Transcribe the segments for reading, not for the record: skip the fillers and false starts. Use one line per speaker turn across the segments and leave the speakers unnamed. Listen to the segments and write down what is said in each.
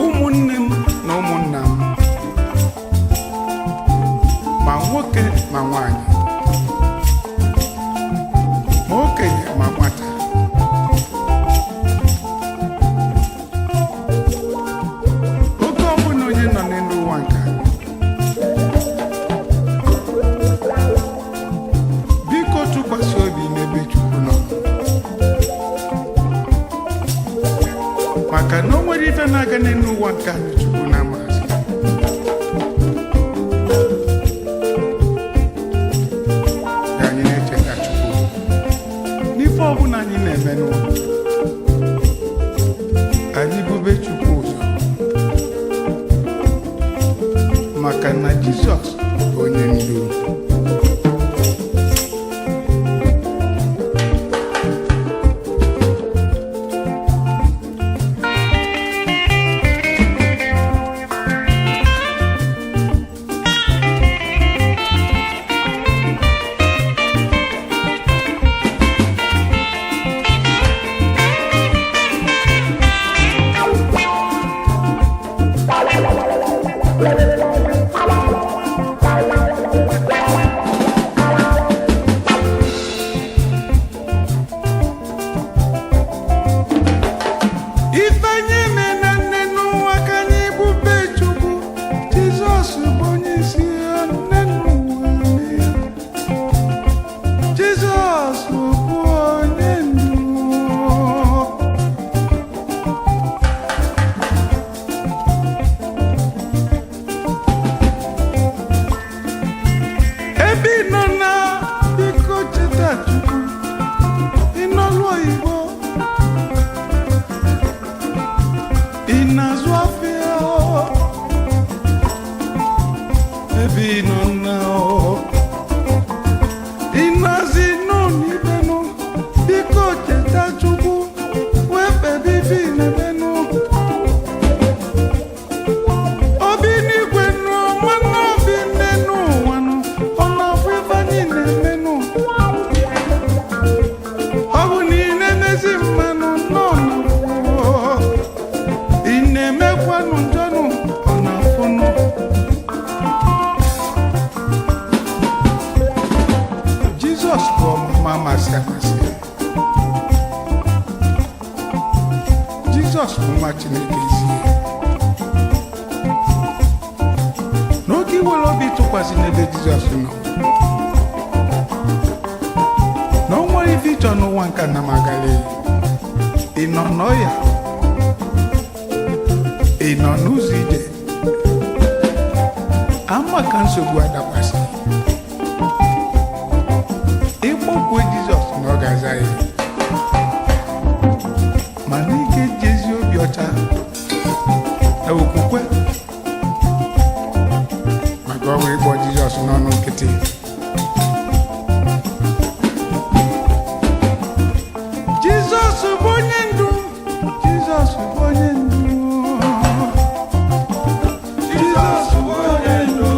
Ụmụnne m na ụmụnna m, ma nwoke ma nwanyị, ma okenye ma nwata, oge ọbụla onye nọ n'elu ụwa nke a, biko tụkwasị obi n'ebe Chukwu nọ, maka na o nwere ife na-aga n'elu ụwa nke a na Chukwu na-amazi. Ka anyị na-echeta Chukwu n'ife ọbụla anyị na-eme n'ụwa, anyị bube Chukwu ụzọ, maka na Jizọs bụ onye ndu. Ife anyị na nne n'ụwa, ka anyị bube Chukwu. Jizọs bụ onye isi ya nne n'ụwa ya. Jizọs bụ onye ndu. Ebe ị nọ na, biko cheta Chukwu. Ị nọlụ oyibo, ị na-azụ afịa, ebe ị nọ na, ị na-azị nọ n'ibenụ, biko cheta Chukwu wee kpebe ife ị na-emenụ. Obi n'igwe nụ, nwanne obi nne n'ụwa nụ, ọ na-afụ ife anyị na-emenụ. Ọ bụ na ị na-emezi mmanụ nọ na, ị na-emekwanụ njọnụ, ọ na-afụnụ. Jizọs bụ ọmụma amasị amasị. Jizọs bụ nwa Chineke ezi. N'oge iwere obi tụkwasị n'ebe Jizọs nọ, na o nwere ife ịchọ n'ụwa nke na magali. Ị nọ n'ọya, ị nọ n'ụzọ ije, ama ka nsogbu adakwasị, ịkpọkwue Jizọs na ọ ga-aza ya. Mana ike ji ezi obi ọcha na okwukwe, maka ọ wee ịkpọ Jizọs n'ọnụ nkịtị. Jizọs bụ onye ndu. Jizọs bụ onye ndu. Jizọs bụ onye ndu.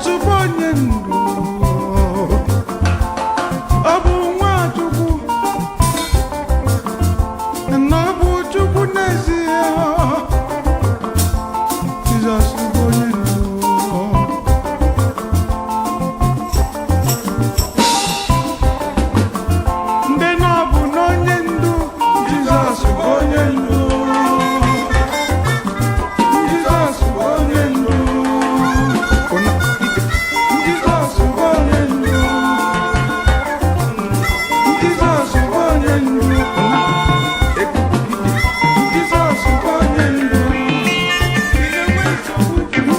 Jizọs bụ onye ndu. Ọ bụ nwa Chukwu, na ọ bụ Chukwu n'ezie. Jizọs bụ onye ndu. Ndị na-abụ n'onye ndu. Jizọs bụ onye ndu. Jizọs bụ onye ndu. Jizọs bụ onye ndu. Jizọs bụ onye ndu. Jizọs bụ onye ndu.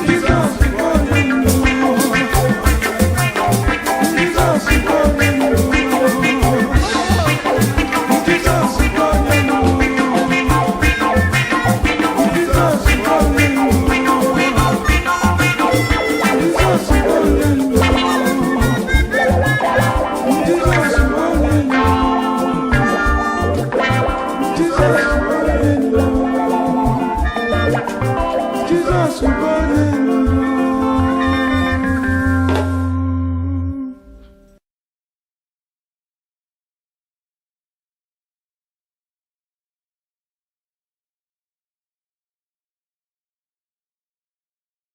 Jizọs bụ onye ndu. Jizọs bụ onye ndu. Jizọs bụ onye ndu. Jizọs bụ onye ndu. Jizọs bụ onye ndu. Jizọs bụ onye ndu. Jizọs bụ onye ndu. Jizọs bụ